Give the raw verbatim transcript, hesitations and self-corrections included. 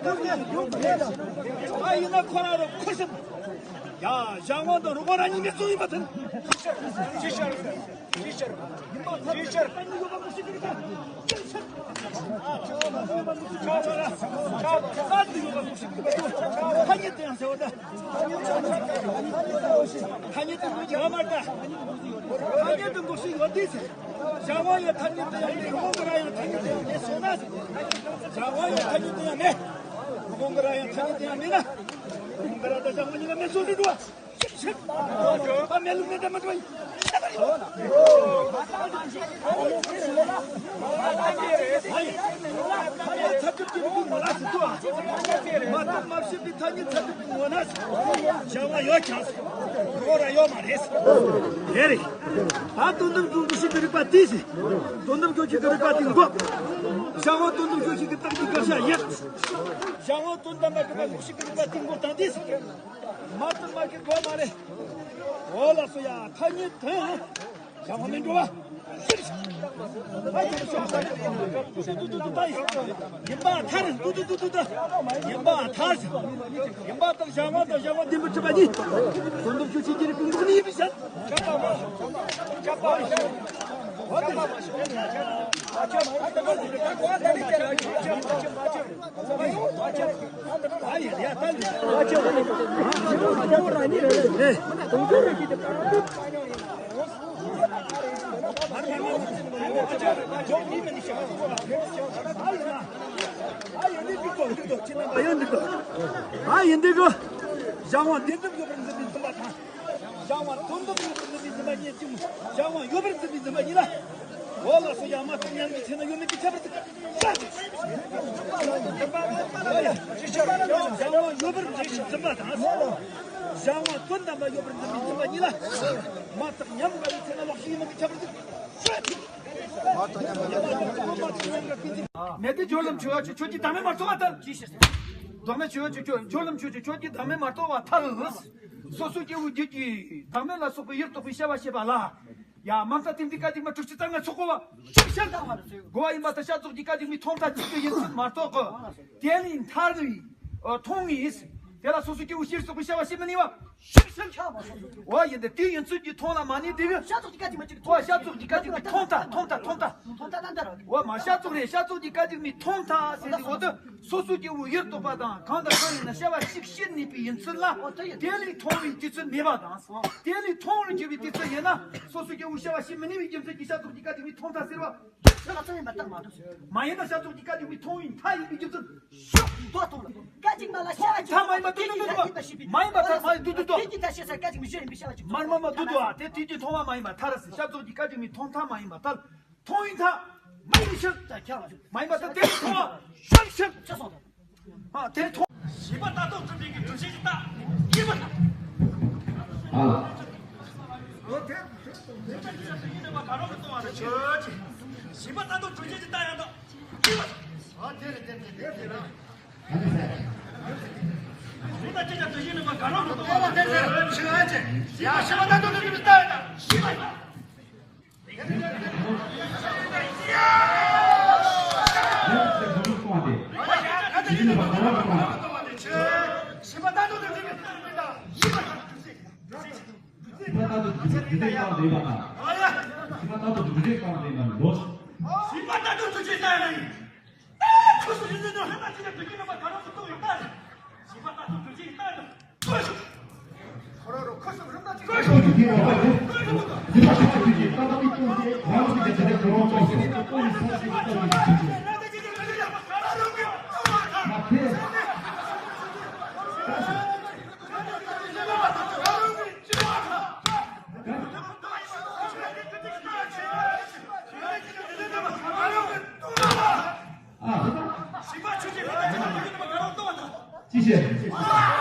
ད་ཡིན་ན་ཁོ་རང་རང་ཁུ་སིམ། ཡ། ཞང་དབང་དང་རུ་དབང་རང་ཉིད་མེད་ཚུལ་ཡིན་པ་དེ། ཅི་ཤར། ཅི་ཤར། ཅི་ཤར། ཐ་སྙད་དེ་ཡང་ཟེར་བ་ད། ཐ་སྙད་དེ་འགོག་རྒྱུ་ཡོད་མ་རེད་ད། ཐ་སྙད་དེ་འགོག་སྲོལ་ཡོད་དེ་ཟེར། ཞང་དབང་ཡང་ཐ་སྙད་དེ་ཡང་མེད། རུ་དབང་གི་རང་ཡང་ཐ་སྙད་དེ་ཡང་མེད་སོང་ན་ཟེར། ཞང་དབང་ཡང་ཐ་སྙད་དེ་ཡང་མེད། རུ་དབང་གི་རང་ཡང་ཐ་སྙད་དེ་ཡང་མེད་ན། རུ་དབང་གི་རང་དང་ཞང་དབང་གཉིས་ཀ་མེད་སོང་ཟེར་འགྲོ་བ། ད་མེད་ལུགས་མེད་དེ་མ་འགྲོ་ཡིན། ཚ་གྲུབ་ཀྱི་རིགས་ངོ་ན་ཟེར་དུ། མ་གཏོགས་མ་བཤད་པའི་ཐ་སྙད་ཚ་གྲུབ་ཀྱི་ངོ་ན་ཞང་དབང་ཡོད་ཀྱང་ཁོ་ར་ཡོད་མ་རེད། དེ་རེད། ད་དོན་དམ་དགོས་ཤིག་གི་རིགས་པ་དེ་ཟེར། དོན་དམ་དགོས་ཤིག་གི་རིགས་པ་དེ་འགོག་ཞང་དབང་དོན་དམ་དགོས་ཤིག་གི་རྟགས་ཀྱི་དགག་བྱ་ཡིན། ཞང་དབང་དོན་དམ་པར་གྲུབ་པ་དགོས་ཤིག་གི་རིགས་པ་དེ་འགོག་དང་དེ་ཟེར། མ་གཏོགས་མ་གི་དགོས་མ་རེད། འོ་ལགས་སོ། ཡ། ཐ་སྙད་དོན། ཞང་དབང་མི་འགྲོ་བ། ཡིན་པ་མཐར། ཏུ་ཏུ་ཏུ་ཏུ་ཏུ། ཡིན་པ་མཐར། ཡིན་པ་དང་ཞང་དབང་དང་ཞང་དབང་བདེན་པར་གྲུབ་པ་ཉིད། དོན་དམ་དགོས་ཤིག་གི་རིགས་པ་འགོག་ནི་ཡིན་པའི་ཕྱིར། ཨ་ཡིན་འདི་གི། ཞང་དབང་བདེན་གྲུབ་ཡོད་པར་འཛིན་པའི་འཛིན་པ་དང་། ཞང་དབང་དོན་དམ་ཡོད་པར་འཛིན་པའི་འཛིན་པ་གཉིས་ཀྱང་ཞང་དབང་ཡོད་པར་འཛིན་པའི་འཛིན་པ་གཉིས་ལ། འོ་ལགས་སོ། ཡ། མ་གཏོགས་མཉམ་གཞག་ཆེ་ན་ཡོད་མེད་ཀྱི་ཁྱད་པར་དེ། ཞང་དབང་ཡོད་པར་འཛིན་པའི་འཛིན་པ་དང་། ཞང་དབང་དོན་དམ་པ་ཡོད་པར་འཛིན་པའི་འཛིན་པ་གཉིས་ལ། མ་གཏོགས་མཉམ་འགལ་བའི་ཚེ་ན་ལོག་ཤེས་ཡོད་མེད་ཀྱི་ཁྱད་པར་དེ། མེད་དེ་སྦྱོར་ལམ་ཆོས་ཡ་ཆོས་ཁྱོད་ཀྱིས་བདག་མེད་མ་རྟོགས་པ་ཐལ། བདག་མེད་ཆོས་ཡ་ཆོས་ཁྱོད་སྦྱོར་ལམ་ཆོས་ཀྱིས་ཁྱོད་ཀྱིས་བདག་མེད་མ་རྟོགས་པ་ཐལ། སོ་སོ་སྐྱེ་བོ་རྒྱུད་ཀྱི་བདག་མེད་ལ་སོགས་པའི་ཡུལ་རྟོགས་པའི་བྱ་བ་བྱེད་པ་ལ། ཡ། མ་མཐའ་དེ་འདི་སྐད་ཅིག་མ་དྲུག་ཅུ་རྩ་ལྔ་ཚོགས་གོ་བ་ཤུགས་ཤར་དང་མ་རེད་ཟེར། གོ་བ་ཡིན་པ་དང་བྱ་རྫོགས་ཀྱི་སྐད་ཅིག་མའི་ཐོག་མཐའ་གཅིག་ཏུ་ཡིན་ཚུལ་མ་རྟོགས་གི། དེ་ལས་མཐའ་གི་མཐོང་ངེས། དེ་ལ་སོ་སོ་སྐྱེ་བོ་ཤེས་རྟོགས་པའི་བྱ་བ་བྱེད་མི་ནུས་པ། ཤུགས་ཤར་ཁྱབ་པ་སོ་སོ། འོ་ཡིན་ཏེ་དེ་ཡིན་ཚུལ་གྱིས་མཐོང་ལ་མ་ནུས་དེ་གི། བྱ་རྫོགས་ཀྱི་སྐད་ཅིག་མ་གཅིག་འོ་བྱ་རྫོགས་ཀྱི་སྐད་ཅིག་མའི་ཐོག་མཐའ་ཐོག་མཐའ་ཐོག་མཐའ། ཐོག་མཐའ་ད་ལྟ་ར། འོ་མ་བྱ་རྫོགས་རེད། བྱ་རྫོགས་ཀྱི་སྐད་ཅིག་མའི་ཐོག་མཐའ་ཟེར་དེ་འོ་དེ་སོ་སོ་སྐྱེ་བོ་ཡུལ་རྟོགས་པ་དང་གང་དང་གང་ཡིན་ན་བྱ་བ་ཞིག་བྱེད་ནུས་པའི་ཡིན་ཚུལ་ལ། འོ་དེ་ཡིན། དེ་ལས་མཐོང་བའི་དུས་ཚོད་མེད་པ་དང་། དེ་ལས་མཐོང་བར་གྱུར་པའི་དུས་ཚོད་ཡིན་ན་སོ་སོ་སྐྱེ་བོ་བྱ་བ་བྱེད་མི་ནུས་པའི་རྒྱུ་མཚན་གྱིས་བྱ་རྫོགས་ཀྱི་སྐད་ཅིག་མའི་ཐོག་མཐའ་ཟེར་བ། ཆོས་ལ་ཚང་བའི་མ་རྟགས་མ་གཏོགས། མ་ཡིན་ན་བྱ་རྫོགས་ཀྱི་སྐད་ཅིག་མའི་མཐོང་བའི་མཐའ་ཡིན་པའི་རྒྱུ་མཚན། ཤོག་མདོ་ཐུབ་ལ། སྐད་ཅིག་མ་ལ་བྱ་བ་མཐའ་མ་ཡིན་པ་ཏུ་ཏུ་ཏུ་ཏུ། མ་ཡིན་པ་མཐའ་མ་ཡིན་ཏུ་ཏུ་ཏུ། དེ་གི་མཐའ་ཤེས་ས་སྐད་ཅིག་མི་ཤེས་ཡིན་པའི་བྱ་བ་ཅིག་མ་མ་མ་ཏུ་ཏུ་ཨ། དེ་དེ་གི་མཐོང་བ་མ་ཡིན་པ་མཐའ་ར་ཟེར། བྱ་རྫོགས་ཀྱི་སྐད་ཅིག་མའི་མཐོང་མཐའ་མ་ཡིན་པ་མཐའ། མཐོང་བའི་མཐའ་མ་ཡིན་ཕྱིར། མ་ཡིན་པ་མཐའ་དེ་མཐོང་བ་ཤོར་ཕྱིར། ཨ་དེ་མཐོང་། བྱས་པ་ལྟ་རྟོག་གྲུབ་པའི་གི་སྒྲུབ་བྱེད་ཀྱི་རྟགས་ཡིན་པ་དང་། ཨ། བྱས་པ་ལྟ་རྟོག་གྲུབ་བྱེད་ཀྱི་རྟགས་ཡང་དག་ཡིན་པ་དང་། ཨ་དེ་རེད། དེ་རེད། དེ་རེད། ཨ་ནི་ཟེར། གཞུང་དང་སྤྱི་ཁྱབ་ཏུ་ཡིན་ནི་མ་ག་རང་དུ་གཏོང་བ་དེ་ཟེར། ཞི་བ་ཅན། ཡ་ཞི་བ་ལྟ་རྟོག་གི་རྟགས་ཡིན་ན་ཞི་བ་ཡིན། ཞི་བ་ལྟ་རྟོག་གི་རྟགས་ཡིན་ན་ཞི་བ་ཡིན། ཞི་བ་ལྟ་རྟོག་གི་རྒྱུ་མཚན་གང་དེ་ཡིན་པ་དང་། ཞི་བ་ལྟ་རྟོག་གི་རྒྱུ་མཚན་གང་དེ་ཡིན་པ་ལོ། ཞི་བ་ལྟ་རྟོག་གི་རྒྱུ་མཚན་གང་ཡིན། ཁོ་སུ་ཡིན་ནོ་ཧ་ན་ཅི་ན་དུ་ཡིན་ནོ་མ་ག་རང་དུ་གཏོང་ཡོད་ད། ཞི་བ་ལྟ་རྟོག་གི་རྒྱུ་མཚན་ཡིན་ད་ནོ། ཁོ་རང་རོ་ཁོ་སུ་རུམ་ན་ཅི་ན་ཁོ་སུ་ཡིན་ནོ་བ་ཅི། ཞི་བ་ལྟ་རྟོག་གི་རྒྱུ་མཚན་ད་ད་མི་གཏོང་དེ་ཁོ་རང་གི་རྒྱུ་མཚན་ཁོ་རང་གཏོང་ཟེར་ཁོ་ཡིན་ས་ཞིག་གཏོང་ཡོད་ཅི་ཅི། མ་ཁེ། ཅི་བྱེད།